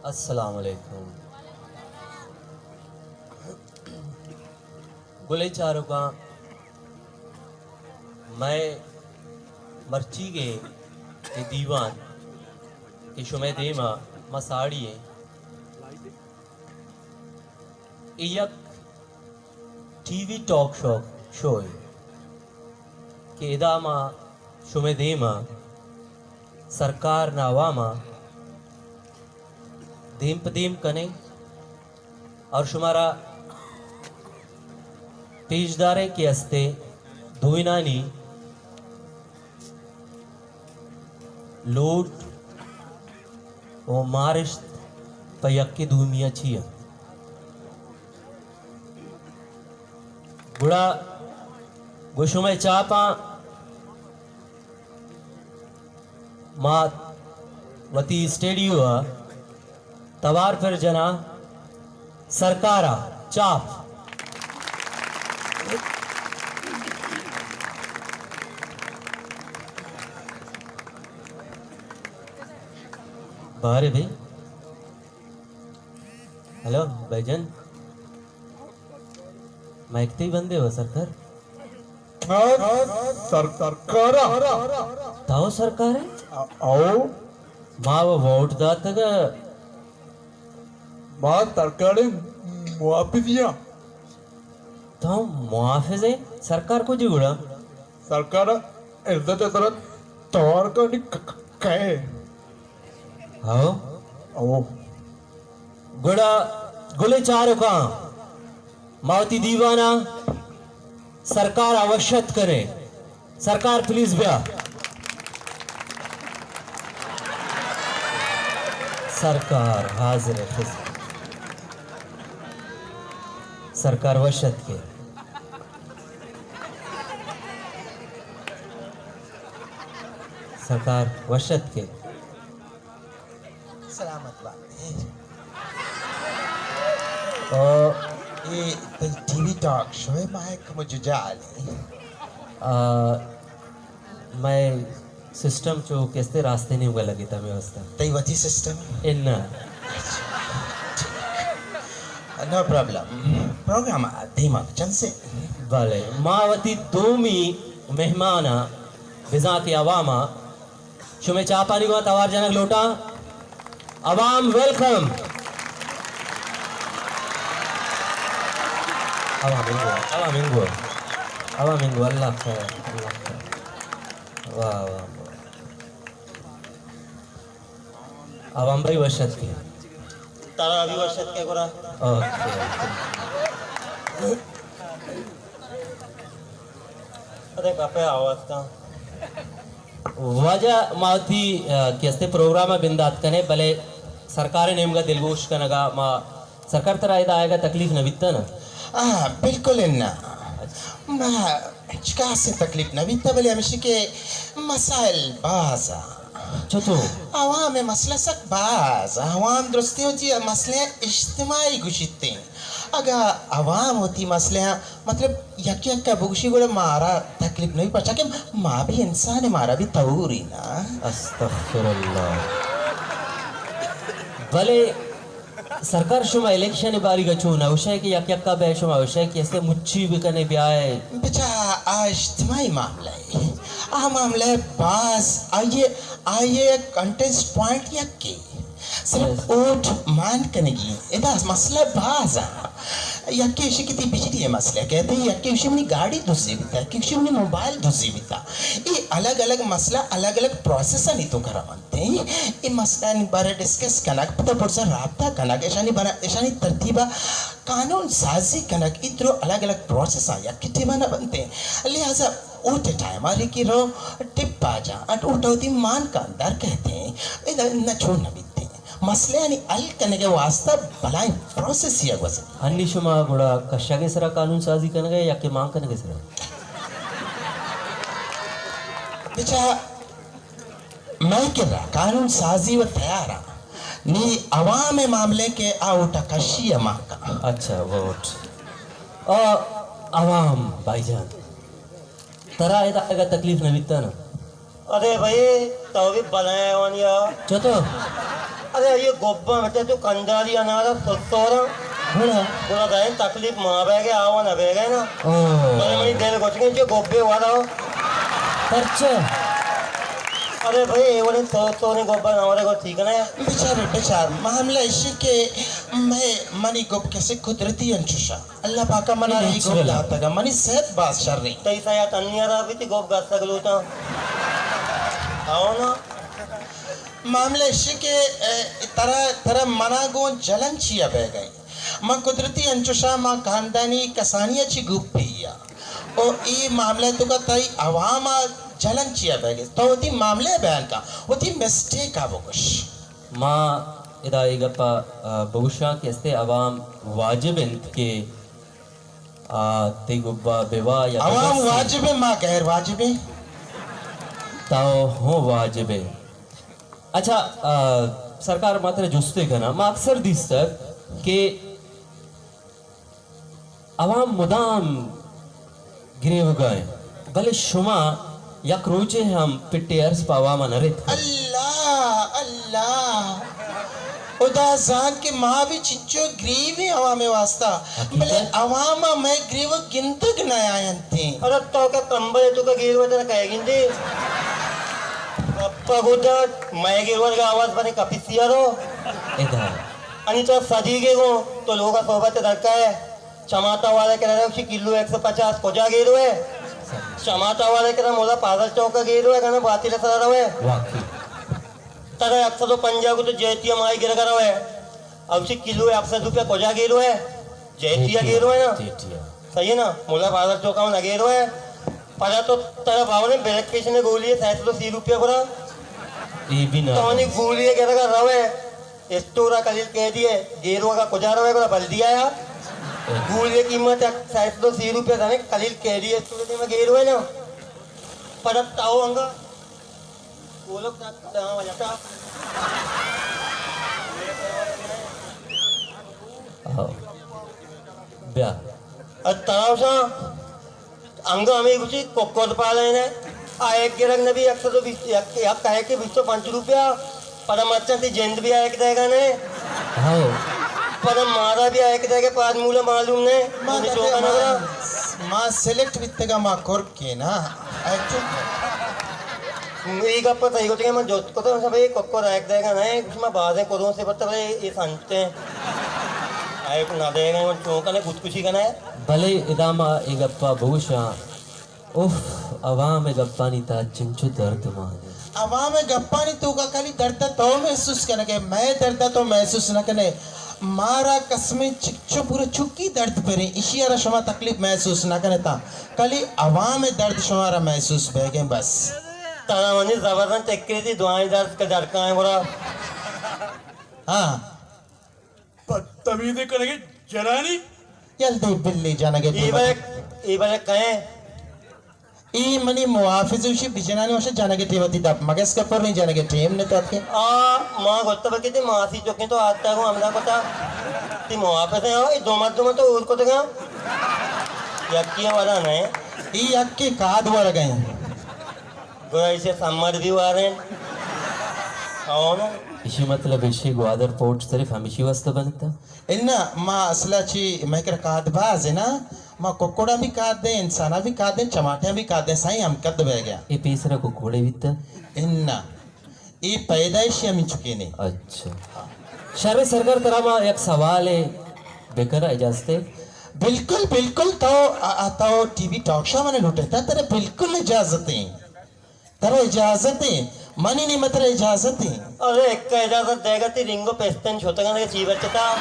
السلام علیکم۔ گلیں چاروکاں، مئے مرچیگیں اے دیوان کہ شمئے دیما ما ساڑی ایں، اے یک ٹی وی ٹاک شو، شو اے کہ ادا ما شمئے دیما سرکار نا عواما دیم پہ دیم کنیں اور شمارا پیش داریں کہ استے دوئینانی لوٹ و مارشت پہ یکے دومی ء چی انت۔ گڑا گوں شمئے چاپاں ما وتی اسٹیڈیو ء توار پر جناں۔ سرکار ء چاپ۔ بارے بھئی۔ ہیلو بھائی جان، مائک تئی بندے ہو سرکار؟ ہاں، سر-، سرکار۔ تاو سرکار ہے؟ او۔ ما وہ ووٹ داتگ۔ ما سرکار محافظیاں۔ تو محافظ ہے؟ سرکار کجی گڑا؟ سرکار عزت سرت توار کا نک کئے۔ ہو؟ او۔ گڑا گلیں چاروکاں، ما وتی دیوانا سرکار ء وش اتک کنیں۔ سرکار پلیز بیا۔ سرکار حاضر ہے، خضر۔ سرکار وش اتک کے۔ سرکار وش اتک کے۔ سلامت بات۔ او، اے تئی ٹی وی ٹاک شو ہے، مائک مجھے جال ہے۔ آ، مئے سسٹم چو کستے راستے نیمگا لگتا مئے واسطہ۔ تئی وتی سسٹم؟ انا۔ No problem. پروگرام دیما چنسے۔ بلے، ما وتی دومی مہمان بزاں کہ عوام شمئے چاپانی گوں توار جنگ لوٹاں۔ عوام ویلکم۔ عوام انگو، عوام انگو، عوام انگو، اللہ خیر، اللہ خیر۔ واہ، واہ، واہ۔ عوام بھائی وش اتک کے۔ ترا بھی وش اتک کے گڑا۔ Okay, okay. ارے گپے آواز کا۔ واجہ ما وتی، آ، کہ استے پروگرام ء بندات کنے، بلے سرکار ء نیمگا دلگوش کنگا ما سرکار ترا ادا آیگا تکلیف نہ بیتا نا؟ آ، بالکل انا۔ ما ہچ کاسے تکلیف نہ بیتا، بلے ہمیشی کہ مسائل باز آ۔ چطور؟ عوام مسئلہ سک باز آ۔ عوام درستی وتی مسئلہ اجتماعی گوشیتے۔ اگاں عوام وتی مسئلہ، مطلب، یک یک ء بگوشی گڑا مارا تکلیف نہ بی، پرچا کہ ما بھی انسان ایں، مارا بھی توری نا۔ استغفر اللہ۔ بلے سرکار، شما الیکشن باری گچو نہ ہوشے کہ یک یک کا بے شما ہوشے کہ اسے مچی بکنے بیائے۔ بچا، آ اجتماعی معاملہ ہے۔ آ معاملہ ہے باز، آئیے، آئیے کنٹیسٹ پوائنٹ یک کے۔ صرف ووٹ مان کنگی۔ ادا مسئلہ باز آ۔ یکے اشی کہ تئی بجلی ء مسئلہ کہتے، یکے اشی منی گاڑی دزی بیتا، یکے اشی منی موبائل دزی بیتا۔ اے الگ الگ مسئلہ، الگ الگ پروسیس آنی تو کرا بنتے۔ اے مسئلہ آنی بارے ڈسکس کنگ، پدا برزا رابطہ کنگ، اشانی بارے، اشانی ترتیبا قانون سازی کنگ، اے درو الگ الگ پروسیس آ یک ٹیما نہ بنتے۔ لہذا اوٹے ٹائم آ ریکی رو ٹپا جا، اٹ اوٹا وتی مان کان در کہتے ہیں، ادا نہ چون نہ بیتے ہیں۔ مسئلہ یعنی حل کنگے واسطہ بلائیں پروسیس یا گوزے۔ ہنی شما گڑا کشگے سرا قانون سازی کنگے یا کہ مان کنگے سرا؟ بچا، مئے کرا قانون سازی و تیار آ۔ نی عوام معاملے کے آ اوٹا کشی ء مان کان۔ اچھا، ووٹ۔ آ، عوام بھائی جان۔ ترا ادا آیگا تکلیف نہ بیتا نا؟ ارے بھائی، تو بھی بلائیں حیوانی ہو۔ چو تو؟ ارے، یہ گوبا بچہ تو کنداری انارا ستورا۔ گڑا؟ گڑا دائیں تکلیف ما بیگے، آوا نہ بیگے نا۔ او۔ بلے منی دل گوشگیں چو گوبے والا ہو۔ پرچہ؟ ارے بھائی، اے وڑیں تو، تو نے گوبا نہ ورے گو ٹھیک نہ ہے۔ بچار، بچار، معاملہ ایشی کہ میں، منی گوب کسے قدرتی انچوشا۔ اللہ پاکا منا اے گوب داتگا، منی صحت باز شریں۔ تئی صحت انی خراب بیتی، گوب گستگ لوٹاں۔ آؤ نا۔ معاملہ ایشی کہ، اے، ترا، ترا منا گوں جلن چیا بیگئے؟ من قدرتی انچوشا ما خاندانی کسانی چی گوپی یا۔ او اے معاملہ تو کا تئی عوام جلن چیا بیگئے؟ تو وتی معاملہ بیان کا، وتی مسٹیک آ بگوش۔ ما ادا اے گپ ءَ، آ، بگوشاں کہ استیں عوام واجب انت کہ، آ، تئی گوبا بوا یا عوام بگسی۔ واجب انت، ما غیر واجب انت۔ تو ہوں واجب انت۔ اچھا، آ، سرکار ما ترا جستے کناں، ما اکثر دیستگ کہ عوام مدام گریوگا انت، بلے شما یک روچے ہم پٹے ارس پہ عوام ءَ نہ رتک۔ اللہ، اللہ، خدا زانت کہ ما بھی چنچو گریویں عوام واسطہ، حقیقت۔ بلے عوام ءَ مئے گریوگ گندگ نہ آینتیں۔ ارے تو کہ کمبل تو کہ گیرو ترا کئے گندی؟ گپا گودا مئے گیرو کا آواز بنے کپی سیارو۔ ادا۔ انی تو صدیقے گو تو لوگا صحبت درکا ہے۔ چماٹا والے کرا، اسی کلو ایک سو پچاس کجا گیروئے؟ چماٹا والے کرا، مولا پازل چوکا گیروئے، کنا باتی سرا روئے۔ واقعی۔ ترا یک سد و پنجاہ کو تو جیتی مائی گرگا روئے۔ اسی کلو یک سد روپیہ کجا گیروئے؟ جیتیا گیروئے نا؟ جیتیا۔ صحیح ہے نا؟ مولا پازل چوکا نہ گیروئے۔ پدا تو ترا باونے بلڈ پریشر گولی ہے، سات سو سی روپیہ برا۔ اے بھی نہ تو نی گولی گرگا روئے۔ اسٹور ءَ کلیل کیدی ءَ گیرو ءَ کجا روئے گڑا بلدی آیا۔ گولی ءِ قیمت یک سئے سد و سی روپیہ زنے، کلیل کیدی اسٹور ءِ دیما گیرو ءَ نا۔ پدا تاو انگا گولک دا، دا وجہ تا۔ آؤ۔ بیا۔ ات تاو شاں۔ انگا ہمے گوشی ککڑ پالین ءَ، آ ایک گرگ نبی، یک سد و بیست، یک، یک کہے کہ بیست و پنچ روپیہ، پدا مرچاں تی جند بھی آیک دے گا نے۔ ہاؤ۔ پدا مارا بھی آیک دے گا، پاد مولا معلوم نے۔ ما مجھے دکے چوکا نہ ما، برا۔ ما سلیکٹ بیتگا ما کرکے نا۔ اے چپ۔ اے گپ تئی گوتگے من جوت کتا، سب اے ککڑ آیک دے گا نے، کچھ ما بازیں کدوں سے پتہ بلے اے سنتے۔ آیک نہ دے گا، من چوکا نے خودکشی کنے۔ بلے ادا ما اے گپا بگوشاں، اف، عوام ءِ گپانی تہا چنچو درد مان انت۔ عوام ءِ گپانی توکا کلی درد ءَ تو محسوس کنگ ءَ، مئے درد ءَ تو محسوس نہ کنے۔ مارا قسمیں چکچو پورا چکی درد پریں، اشی ءَ را شما تکلیف محسوس نہ کنے تا، کلی عوام ءِ درد شما را محسوس بیگیں بس۔ ترا منی زبردست ٹکری تھی دعائیں درد کے درکائیں برا۔ ہاں۔ بدتمیزی کنگی جنانی۔ یل دے بلی جنگے اے ٹیم بلے، اے بلے کئے؟ اے منی محافظ وشی بجنانی وشی جنگے ٹیم تی دپ مگس کپر نہیں جنگے ٹیم نے تو اتکے۔ آ، ما گوتا بلکہ تی ماسی چوکیں تو آتا گو ہمدا کتا۔ تی محافظ ہیں، اے دو مردم تو اور کتگا۔ یکی والا نہیں۔ اے یکی کاد ورگئے۔ گڑا ایشی سمر بھی واریں۔ آؤ نا۔ ایشی مطلب ایشی گوادر پورٹ صرف ہمیشی واسطہ بنتا؟ اناں، ما اصلا چی مئے کرا کاد باز ہے نا، ما ککڑا بھی کاد دیں، انسانا بھی کاد دیں، چماٹیاں بھی کاد دیں، سائیں ہم کد بہ گیا۔ اے پیسرا ککڑے بیتا؟ اناں، اے پیدائشی ہمیں چکے نے۔ اچھا۔ شر سرگر ترا ما یک سوال ہے بکر اجازت ہے؟ بالکل، بالکل، تو، آ، آ، تو ٹی وی ٹاک شو منے لوٹے تا، ترا بالکل اجازت ہے۔ ترا اجازت ہے، منی نیمہ ترا اجازت ہے۔ ارے، ایک اجازت دے گا تی رنگو پستن چھوٹا گا چی بچتا۔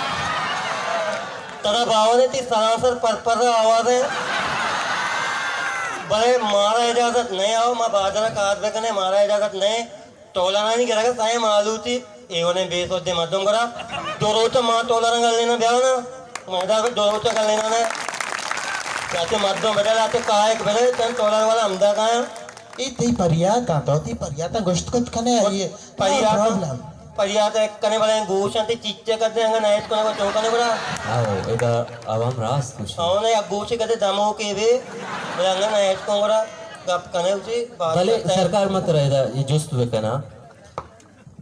ترا باور ہے تی سراسر پر پر آواز ہے۔ بلے مارا اجازت نہیں آؤ، ما بادر کار بکنے، مارا اجازت نہیں۔ ٹولرانی گرگا سائیں مالوتی، ایونے بے سودے مردم گرا۔ دو روچ ما ٹولران گل لینا بیانا۔ میدا دو روچ گل لینا نے۔ جاتے مردم بدل آتے کائک بدل، تن ٹولر والا ہمدا کایا۔ اے تئی پریاتاں، تو تئی پریاتاں گوشت کت کنے، اے پریاتاں، نو پرابلم۔ پریاتاں ایک کنے بلائیں گوشاں تے چیچے کرتے ہیں، انگا نائت کنے کو چوکا نے بڑا۔ آؤ، ادا عوام راست گوشی۔ آؤ نا، یک گوشے کرتے دمو کے بے، بلے انگا نائت کو بڑا گپ کنے اسی بات بلے کرتا ہے۔ سرکار مت رہے دا، یہ جست بکنا۔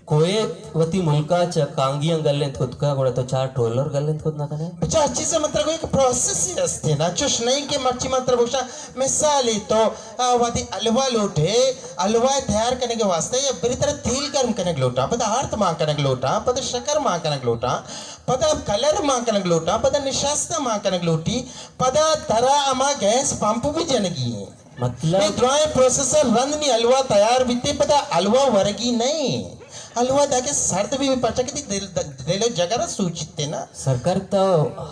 کویت وتی ملکا چہ کانگیاں گلینت کت کا، گڑا تو چار ٹولر گلینت کت نہ کنے؟ بچا، ہر چیز من ترا گو، یک پروسیس ہی ہستے نا، چوش نہیں کہ مرچی من ترا گوشاں، مثالی تو، آ، وتی حلوہ لوٹے، حلوہ تیار کنگ واسطے یا بری طرح تیل گرم کنگ لوٹاں، پدا ہارت مان کنگ لوٹاں، پدا شکر مان کنگ لوٹاں، پدا کلر مان کنگ لوٹاں، پدا نشاستہ مان کنگ لوٹی، پدا ترا ہما گیس پمپ بھی جنگی ہیں۔ مطلب؟ اے درائیں پروسیسر رند نی حلوہ تیار بیتے، پدا حلوہ ورگی نہیں۔ حلوہ داکہ سرد بھی، پرچا کہ دل، دل جگر سوچتے نا۔ سرکار تو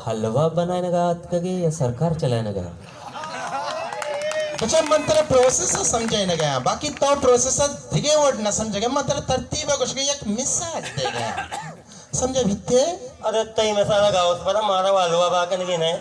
حلوہ بنائینگا آتکگے یا سرکار چلائینگا؟ بچا، من ترا پروسیس سمجھائینگا، باقی تو پروسیس دگے ورڈ نہ سمجھگا، من ترا ترتیب گوشگا، یک مثال دیگا۔ سمجھا بیتے؟ ارے تئی مثال گاؤس پدا مارا والوا با کنگی نہ،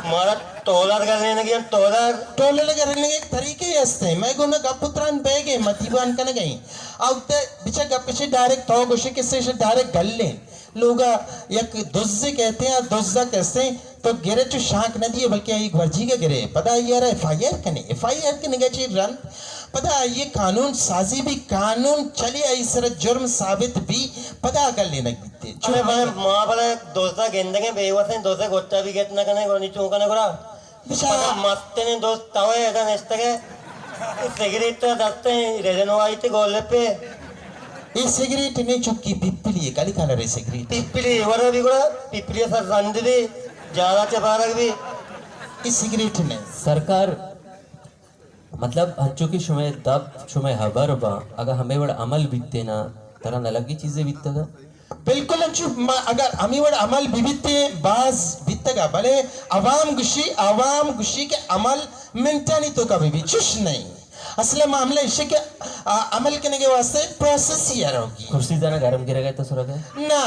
مارا ٹولر گلینگی، ٹولر۔ ٹولر گلینگی ایک طریقے ہستے، میں گونا گپ تران بیگے متی بان کنگی۔ او تے بچا گپ سے ڈائریکٹ تو گوشے کسے سے ڈائریکٹ گلے۔ لوگا یک دز کہتے ہیں، دزا کہتے ہیں، تو گرے چو شانک نہ دیے، بلکہ ایک ورجی کا گرے۔ پدا یار ایف آئی آر کنے، ایف آئی آر کنے گا چی رند۔ پدا آئی قانون سازی بھی، قانون چلی، آئی سر جرم ثابت بھی، پدا اگر لینگ بیتے۔ ارے بھائی، ما بلے دوستا گندگیں بے وسیں، دوستا گوٹا بھی گت نہ کنے، گونی چون کنے گڑا۔ بچا۔ پدا مستیں دوست توے ادا نشتگے۔ سگریٹ دستیں، ریزن وائی تے گول پہ۔ اے سگریٹ نے چکی، پپلی ہے، کالی کالر ہے سگریٹ۔ پپلی، ورا بھی گڑا، پپلی سر رند بھی، جالا چہ بارگ بھی۔ اے سگریٹ نے۔ سرکار مطلب، ہنچو کہ شمئے دپ، شمئے ہبر باں، اگاں ہمے وڑ عمل بیتیناں، ترا نہ لگی چیزے بیتگا؟ بالکل انچو، ما، اگر ہمے وڑ عمل ببیتیں، باز بیتگا، بلے عوام گشی، عوام گشی کہ عمل منٹانی توکا ببی، چش نہیں۔ اصل معاملہ ایشی کہ، آ، عمل کنگے واسطے پروسیس ہی روگی۔ کرسی زانا گرم گرگا تو سرگا؟ نہ،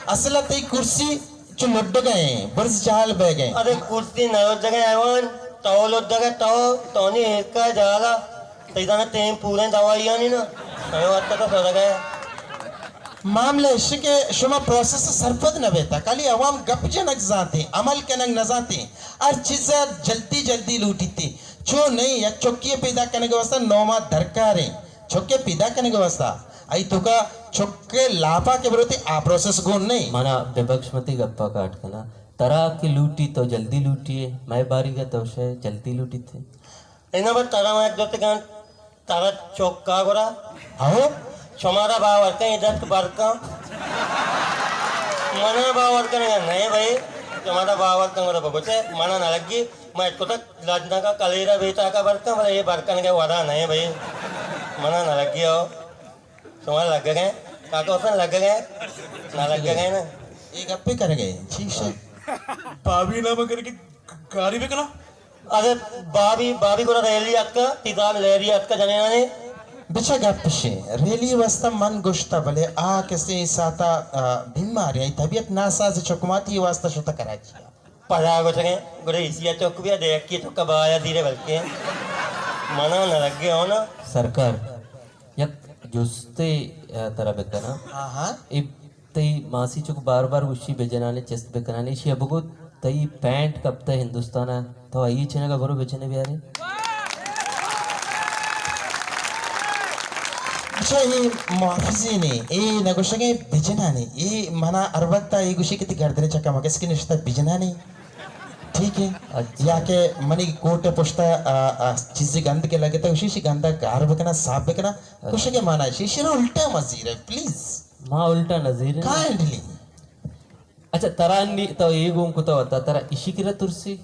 اصل تئی کرسی چو لڈگ ء ایں، برز جہل بیگ ء ایں۔ ارے کرسی نہ لڈگ ء حیوان، تو لڈگ ء تو، تو نی ایرکا جہل ء، تئی زاناں ٹیم پوریں دوائیانی نا، ہمے واسطہ تو سڑگ ء۔ معاملہ اش کہ شما پروسیس ء سرپد نہ بیتا، کالی عوام گپ جنگ زانتے، عمل کنگ نہ زانتے، ہر چیز ء جلدی جلدی لوٹیتے۔ چو نہیں، یک چکی ء پیدا کنگ ء واسطہ نو ماہ درکار ایں۔ چکے پیدا کنگ ء واسطہ آئی توکا چکے لاپا کہ بروتے آ پروسیس گون نہیں۔ منا ببخش، متی گپا کاٹ کنا۔ ترا کہ لوٹی تو جلدی لوٹی ہے، مئے باریگا تو شے جلدی لوٹی تھے۔ اینا بس ترا میں ایک دوتے کن، ترا چکا گرا۔ ہو؟ شمارا باور کن، ادت برکا۔ منا باور کن نہیں بھائی، شمارا باور کن گرا بگوچے، منا نہ لگی، میں اتکو تک لجنگا کلیرا بیتا کا برکاں، بلے اے برکنگے ودا نہ ایں بھئی۔ منا نہ لگی ہو۔ شما لگگ ایں؟ کاکا حسین لگگ ایں؟ نہ لگگ ایں نا؟ اے گپے کنگ ایں، چی شے؟ بابی نام کر کے گاری بکنا؟ ارے بابی، بابی گڑا ریلی اتکا، تیزاب لیری اتکا جنینانی۔ بچا گپ شے، ریلی واسطہ من گوشتا، بلے آ کسے ساتا، آ، بیماری، آئی طبیعت ناساز چکماتی واسطہ شتا کراچی۔ پدا گوشگیں، گڑا ایشی ء چک بیا، دے یکی چک ء بایا زیرے بلکیں۔ منا نہ لگے ہو نا۔ سرکار، یک جستے، ء، ترا بکناں۔ ہاں، ہاں۔ اے تئی ماسی چک بار بار گوشی بجنانے، چست بکنانے، ایشی ء بگو تئی پینٹ کپتہ ہندوستان ء، تو آئی چنگ ء برو بچنے بیارے۔ اچھا، اے محافظین اے، اے نہ گوشگیں بجنانی، اے منا ہر وقت اے گوشی کہ تئی گردن چکا مکس کہ نشتہ بجنانی، ٹھیک ہے؟ اچھا۔ یا کہ منی کوٹ پشتا، آ، آ، چیزی گند کے لگتا، گوشی شی گندا گار بکنا، صاف بکنا، اچھا۔ گوشگے مانا شی، شی الٹا مزیر ہے، پلیز۔ ما الٹا نزیر ہے۔ کائنڈلی۔ اچھا، ترا نی، تو اے گون کتا وتا، ترا اشی کرا ترسی؟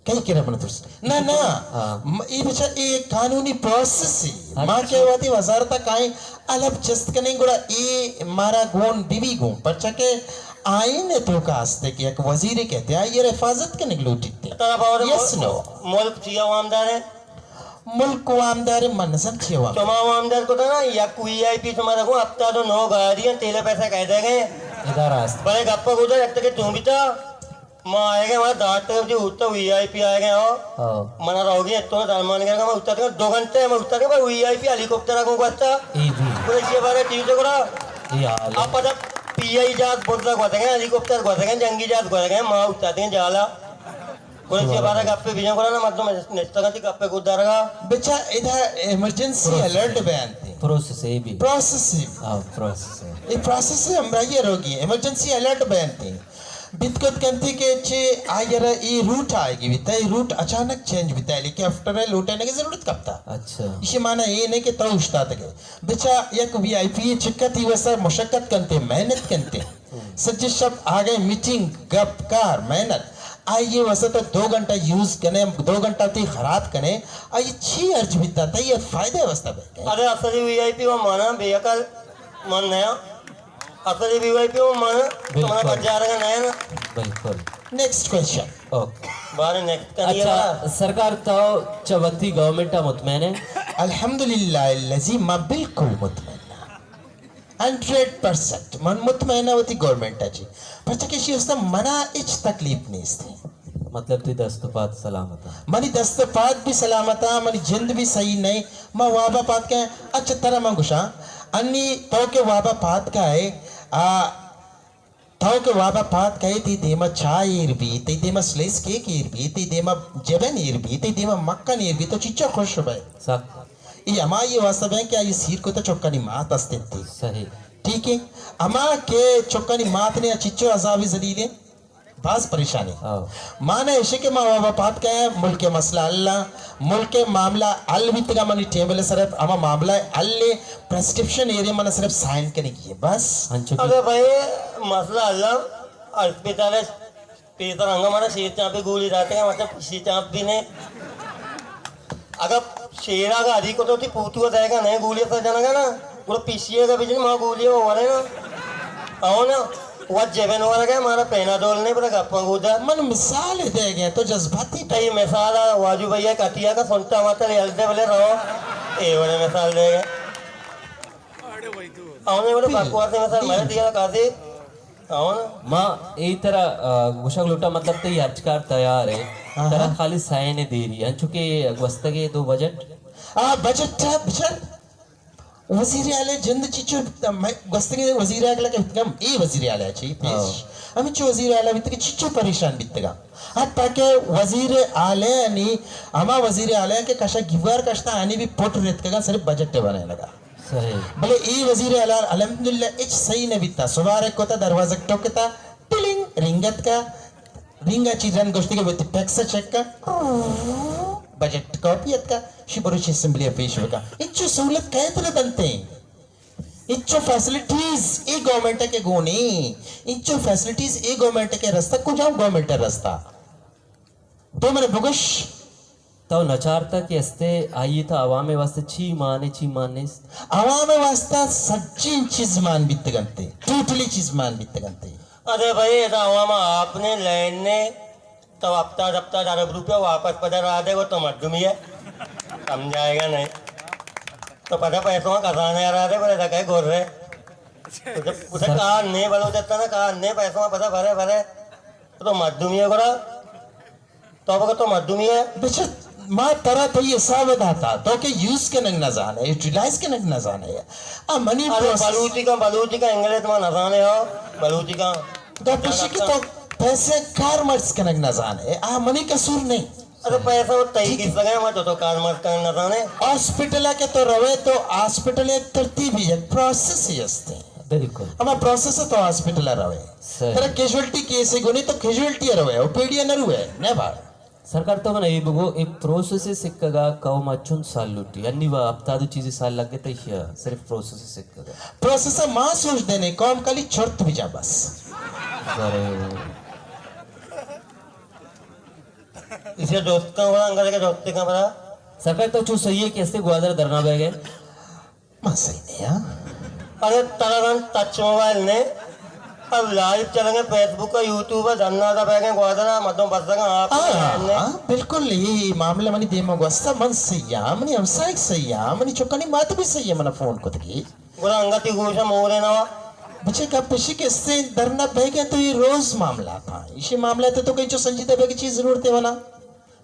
کئی کرا من ترس؟ نہ، نہ۔ ہاں۔ م-، اے بچار اے قانونی پروسیس ہے۔ ہاں۔ ما کہ وتی وزارت کائیں الب چست کنیں گڑا اے مارا گون بی بی گون۔ پرچا کہ آئین توکا ہستے کہ یک وزیر کہتے آئی حفاظت کنگ لوٹیتے۔ ترا باور یس، مل-، نو۔ ملک چیا وامدار ہے؟ ملک وامدار ہے، من نزان چیا وامدار۔ شما وامدار کتا نا، یک وی آئی پی شما رکھو، ہفتاد و نو گاڑی ہیں، تیل پیسہ کہہ دے گئے۔ ادارہ است۔ بڑے گپا گودا، یک تک تم بیتا۔ ما آئے گئے، وہاں دار تک جو اتنا وی آئی پی آئے گئے ہو۔ ہاں۔ منا رہو گی اتو درمان گئے، میں اتر گئے، دو گھنٹے میں اتر گئے، وی آئی پی ہیلی کاپٹر کو گوستا۔ اے جی۔ پورے چیئے بارے ٹی وی سے کرا۔ اے حال ہے۔ آپ پتا پی آئی جہاز بولتا گوسے گئے، ہیلی کاپٹر گوسے گئے، جنگی جہاز گوسے گئے، ما اتر گئے جالا۔ پورے چیئے بارے گپے بیجن کرا نا، مردم نشتگا تھی گپے کو درگا۔ بچا ادا ایمرجنسی الرٹ بیان تھی۔ پروسیس اے بی۔ پروسیس اے بی۔ ہاں، پروسیس اے۔ اے پروسیس ءِ ہمراہی ءَ روگی ایمرجنسی الرٹ بیان تھی۔ بیت کت کنتی کہ چے آئی ءَ را اے روٹ آئیگی بیتا، اے روٹ اچانک چینج بیتا، ہیلی کاپٹر ءِ لوٹائینگ ءِ ضرورت کپتا۔ اچھا۔ ایشی معنی اے نہ کہ تو اوشتاتگے۔ بچا یک وی آئی پی چکا تئی واسطہ مشقت کنتے، محنت کنتے۔ سجے شپ آگے میٹنگ، گپ، کار، محنت، آئی ءِ واسطہ تو دو گھنٹہ یوز کنے، دو گھنٹہ تئی خراب کنے، آئی چی ارج بیتا، تئی فائدہ ءِ واسطہ بہ کنے۔ ارے اصلی وی آئی پی و مانا بے عقل، من نیا۔ اصلی وی آئی پی و مانا، تو منا بالکل۔ بجارگا نیا نا۔ بالکل۔ Next question. اوکے۔ بارے نیکسٹ کنی اچھا، ہے۔ سرکار تو چہ وتی گورنمنٹ ءَ مطمئن ہے؟ الحمدللہ الذی، ما بالکل مطمئن ہاں۔ ہنڈریڈ پرسنٹ من مطمئن ہاں وتی گورنمنٹ ءَ چی، پرچا کہ ایشی است منا ہچ تکلیف نیست۔ مطلب تئی دست و پاد سلامت اَنت؟ منی دست و پاد بھی سلامت اَنت، منی جند بھی صحیح نہیں۔ ما وابا پاد کئے، اچھا ترا من گوشاں، انی تو کہ وابا پاد کئے، آ، تو کہ وابا پاد کئے، تئی دیما چاہ ایر بی، تئی دیما سلیس کیک ایر بی، تئی دیما جبن ایر بی، تئی دیما مکن ایر بی، تو چچا خوش بئے؟ سک۔ اے ہمائی واسطہ بئے کہ آئی سیر کتا چکانی مات است انتی۔ صحیح۔ ٹھیک ہے؟ ہما کہ چکانی مات نے چچو عذاب ذلیل ہے، باز پریشانی۔ ہاں۔ مانا ایشی کہ ما وابا پاد کئے، ملک مسئلہ حل، ملک معاملہ حل بیتگا، منی ٹیبل سر ہما معاملہ حل ہے، پرسکرپشن ایرے من صرف سائن کرنے کی ہے، بس۔ ہنچو کہ ارے بھائی، مسئلہ حل، اسپتال پیسر انگا مارا شیر چانپی گولی داتے ہیں، مطلب پسی چانپ بھی نہیں۔ اگر شیر آگا ادھی کو تو تھی پوتو دے گا نہیں، گولی سا جانا گا نا، گڑا پسی گا بجنی ماں گولی وہ ورے نا۔ او نا، وہ جیبن ورا گئے، مارا پینا دول نہیں، بڑا گپا گودا۔ من مثال دے گئے تو جذباتی۔ تئی مثال آ، واجو بھیا کٹیا کا سنتا ماتا لے ہلدے بلے رو۔ اے وڑے مثال دے گئے۔ او نے وڑے بکواس مثال میں دیا کاسی۔ ہاں۔ ما اے ترا، آ، گوشگ لوٹاں، مطلب تئی ہرچ کار تیار ہے، ہاں، ترا ہاں۔ خالی سائن دیری، انچو کہ گوستگے دو بجٹ۔ آ، بجٹ ءَ بچار وزیر اعلی جند چیچو، مئے گوستگے وزیر اعلی کہ اتکم، اے وزیر اعلی چی پیش۔ ہاں۔ ہمیں چو وزیر اعلی بیتگے چیچو پریشان بیتگا۔ حتی کہ وزیر اعلی نی، ہما وزیر اعلی کہ کشا گیوار کشتا، آنی بھی پٹ رتکگا صرف بجٹ بنے لگا۔ صحیح۔ بلے اے وزیر اعلی الحمدللہ ہچ صحیح نہ بیتا۔ سوارے کتا، دروازہ ٹوکتا، ٹلنگ، رنگ اتکا، رنگا چی رند گوشتی کہ وتی پیکس چیک کن، بجٹ کاپی اتکا، شی بروچی اسمبلی پیش بکا۔ انچو سہولت کئے ترا دنتے؟ انچو فیسلٹیز اے گورنمنٹ کے گونے، انچو فیسلٹیز اے گورنمنٹ کے رستہ، کجام گورنمنٹ رستہ؟ تو من بگوش۔ تو نچارتا کہ استے آئی تا عوام واسطے چی مان ہے، چی مان نیست؟ عوام واسطہ سجین چیز مان بیتگنتے، ٹوٹلی چیز مان بیتگنتے۔ ارے بھائی، ادا عوام آپ نے، لین نے، تو ہفتاد ہفتاد ارب روپیہ واپس پدا را دے، وہ تو مردمی ہے، سمجھائے گا نہیں۔ تو پدا پیسوں کا خزانہ را دے، بولے تھا کہ گور رہے۔ اسے، اسے کار نہیں، بلوچستان کار نہیں، پیسوں پدا بھرے بھرے۔ تو مردمی ہے گڑا۔ تو بگو تو مردمی ہے۔ بچہ، ما ترا تئی حساب داتا، تو کہ یوز کنگ نہ زانے، یوٹیلائز کنگ نہ زانے۔ آ منی ارے پروسیس بلوچی کا، بلوچی کا انگلش ما نہ زانے ہو، بلوچی کا۔ تو پشی کہ تو پیسے کار مرز کنگ نہ زانے، آ منی قصور نہیں۔ ارے پیسہ وہ تئی ٹھیک ہے۔ کس لگے، ما تو، تو کار مرز کنگ نہ زانے۔ ہاسپٹل کے تو روے تو ہاسپٹل ایک ترتیب ہی، ایک پروسیس ہی ہستے۔ بالکل۔ اما پروسیس تو ہاسپٹل روے۔ صحیح۔ ترا کیژوئلٹی کیس گونی تو کیژوئلٹی روے، او پیڈی نہ روے، نہ بار۔ سرکار تو من اے بگو، اے پروسیس سکگا قوم ءَ چنت سال لوٹی؟ انی وا ہفتاد و چیزے سال لگت ایشیا، صرف پروسیس سکگا۔ پروسیس ما سوچ دینے، قوم کلی چرت بجا بس۔ ارے۔ اسے دوست کا بڑا، انگل کے دوست کا بڑا۔ سرکار تو چو صحیح ہے کہ استے گوادر دھرنا بہ گئے۔ ما صحیح نہیں ہاں۔ ارے ترا رند ٹچ موبائل نے، اب لائیو چلیں گے، فیس بک کا، یوٹیوب ہے، دھرنا دا بہ گئے گوادر، مردم بس لگا آپ ہاں، نے۔ ہاں، بالکل، یہ معاملہ منی دیما گوستا، من صحیح ہاں، منی ہمسائے صحیح ہاں، منی چکانی مات بھی صحیح ہے، منا فون کتگی۔ گڑا انگتی گوشا مورے نوا۔ بچے گپ پشی کہ استے دھرنا بہ گئے تو یہ روز معاملہ تھا، اسی معاملہ تے تو کہیں چو سنجیدہ بہ کی چیز ضرورت ہے ونا۔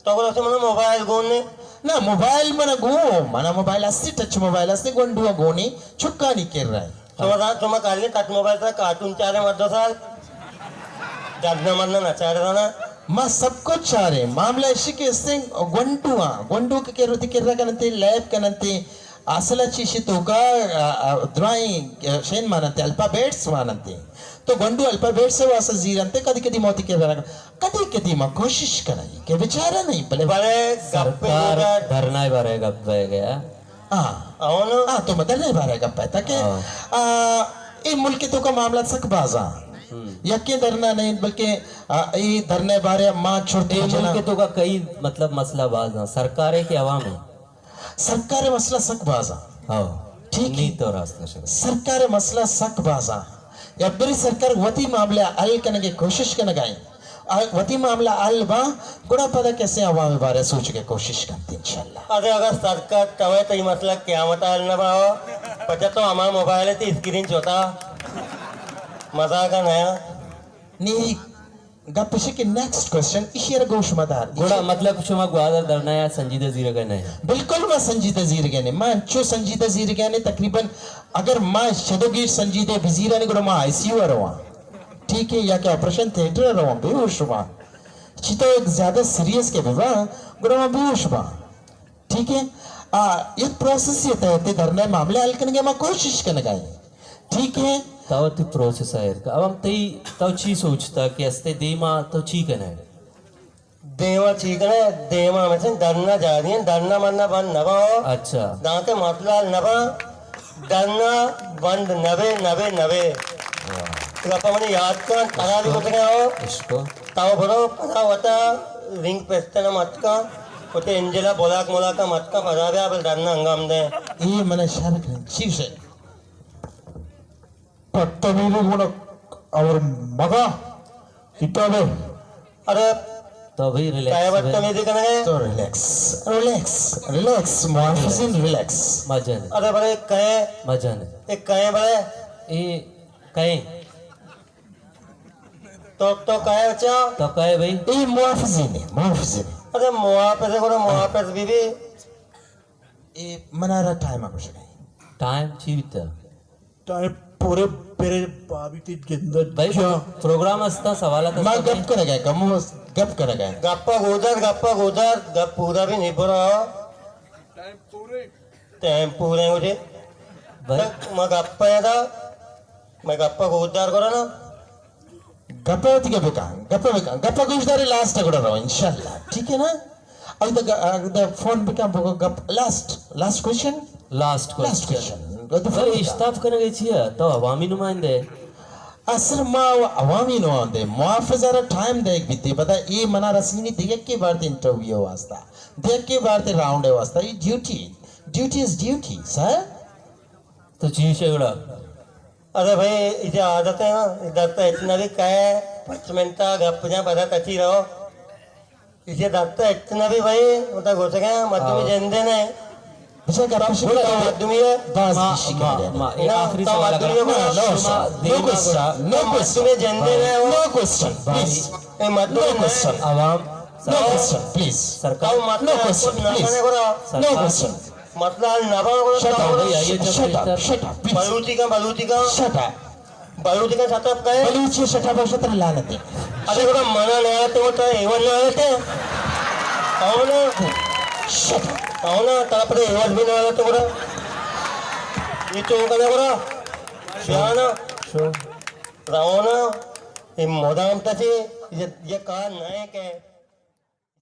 تو گڑا اسے منا موبائل گون نے؟ نہ، موبائل منا گون، منا موبائل ہستی، ٹچ موبائل ہستی، گونڈو گونی، چکانی کر رہا ہے۔ شما، شما کاری ٹچ موبائل سرا کارٹون چارے مردو سال۔ جلد نہ مرنا نہ چارے نا۔ ما سب کچھ چارے، معاملہ اشی کہ استے گونڈو ہاں، گونڈو کے کر رہا، کر رہا کنتے، لیب کنتے، اصل ءَ چیشی توکا، آ، آ، درائیں، آ، شین ماننتے، الفابیٹس ماننتے۔ تو گونڈو الفابیٹس واسطہ زیرنتے، کدی کدی موتی کے برگ۔ کدی کدی ما کوشش کنائی کہ بیچارہ نہیں، بلے بلے گپ سرکار گزار۔ دھرنا بارے گپ بہ گیا۔ ہاں۔ ہاں، تو مدر نہیں بارے گپ ہے تاکہ، ہاں۔ آ، اے ملک توکا معاملہ سک بازاں۔ ہم۔ یکیں دھرنا نہیں، بلکہ، آ، اے دھرنے بارے ما چھوٹے اے جنا۔ ملک توکا کئی، مطلب، مسئلہ بازاں۔ سرکار ہے کہ عوام ہے؟ سرکار ءِ مسئلہ سک بازاں۔ ہاں۔ ٹھیک ہے۔ نی تو راست گوشگ۔ سرکار ءِ مسئلہ سک بازاں۔ یا بری سرکار وتی معاملہ حل کنگ ءِ کوشش کنگ ءَ ایں۔ آ، وتی معاملہ حل باں، گڑا پدا کسے عوام ءِ بارے سوچگ ءِ کوشش کنت انشاءاللہ۔ ارے اگر سرکار توے تئی مسئلہ قیامت ءَ حل نہ باں، پچا تو ہما موبائل ءِ تئی اسکرین چوتا مزاق ءَ نیا۔ نی گپ اش کہ نیکسٹ کوسچن ایشی ءَ را گوش مدار۔ گڑا مطلب شما گوادر دھرنا ءَ سنجیدہ زیرگ ءَ نہ ئے؟ بالکل ما سنجیدہ زیرگ ءَ نہ ایں۔ ما انچو سنجیدہ زیرگ ءَ نہ ایں، تقریباً اگر ما شدو گیش سنجیدہ بزیرانی گڑا ما آئی سی یو ءَ رواں۔ ٹھیک ہے، یا کہ آپریشن تھیٹر ءَ رواں، بے ہوش رواں۔ چی تو ایک زیادہ سیریس کے ببا، گڑا ما بے ہوش باں۔ ٹھیک ہے؟ آ، یک پروسیس ءِ تحت دھرنا ءِ معاملہ حل کنگ ءِ ما کوشش کنگ ءَ ایں۔ ٹھیک ہے؟ تو وتی پروسیس ءَ ایر کن۔ اب ہم تئی، تو چی سوچتا کہ استے دیما تو چی کنے؟ دیما چی کنے؟ دیما ہمیشہ دھرنا جاری ایں، دھرنا مرنا بند نہ باں۔ اچھا۔ دانکہ مسئلہ حل نہ باں، دھرنا بند نہ بے، نہ بے، نہ بے۔ واہ۔ گپا منی یاد کن، ترا بھی اشکو۔ گوشگا ہو۔ اشکو۔ تو برو، پدا وتا رنگ پستن مت کن، وتی انجلا بلاک ملاک مت کن، پدا بیا بل دھرنا انجام دے۔ اے من اشارہ کن، چی شے؟ پٹا میرے گونا اور مگا اتابے۔ ارے تو بھی ریلیکس کائے بے۔ بدتمیزی کنگے؟ تو ریلیکس، ریلیکس، ریلیکس، محافظین ریلیکس۔ مجن۔ ارے بلے کئے؟ مجن۔ اے کئے بلے؟ اے کئے؟ تو، تو کئے بچا؟ تو کئے بھائی؟ اے محافظین اے، محافظین اے۔ ارے محافظ ہے، گڑا محافظ بی بی۔ اے منارا ٹائم آ گوشگا۔ ٹائم چی بیتا؟ ٹائم پورے پیرے بابی تی جند بھائی، جا۔ پروگرام استا، سوال آتا ما سوال۔ گپ کنگا، کمو گپ کنگا۔ گپا گودار، گپا گودار، گپ پورا بھی نہیں پورا۔ ٹائم پورے ہو جے۔ بھائی۔ ما گپا یادا، ما گپا گودار کرا نا۔ گپا وتی گپ بکن، گپا بکن، گپا گوش داری لاسٹ گڑا رو انشاءاللہ، ٹھیک ہے نا؟ اب دا، دا فون بکن بگو گپ last, last question? Last last question. Question. بھائی، اشتاپ کنگے چیا؟ تو عوامی نمائندہ ہے۔ اصل ما و عوامی نمائندہ، محافظ را ٹائم دیگ بیتی، پدا اے منا رسینی دیگہ کے بارت انٹرویو واسطہ، دیگہ کے بارت راؤنڈ واسطہ، اے duty, duty is duty, sir. تو چی شے گڑا؟ ارے بھائی، اسے عادت ہے نا، ادھر تو اتنا بھی کہے، پانچ منٹ گپ جا، پدا تچی رہو۔ اسے دھرتا اتنا بھی بھائی، مطلب گوشگا مردمی ہاں۔ جندے نے۔ بچا گپ شروع کرو۔ مردمی ہے۔ باز ما، بیشی ما، کرے۔ ما، اے نا، آخری تو سوال مردمی اگر ہے، نا، نو، نو، نو کوسچن، نو کوسچن۔ مردمی جندے نے، نو کوسچن، پلیز۔ اے مردمی نو کوسچن۔ عوام۔ نو کوسچن، پلیز۔ سرکار۔ نو کوسچن، پلیز۔ نو کوسچن۔ مسئلہ حل نہ بنا، گڑا shut up, shut up, shut up, please. Balochi کا، بلوچی کا۔ Shut up. بلوچی کا شٹ اپ کا ہے؟ Balochi shut up, shut up لعنتی۔ ارے گڑا منا نہ آتے، وہ تو ایون نہ آتے۔ آؤ نا۔ Shut up. آؤ نا، ترا پر ایون بھی نہ آتے گڑا۔ یہ تو کرے گڑا۔ شانا۔ شو۔ راؤنا۔ یہ مدام تچے، یہ، یہ کار نہ ہے کہ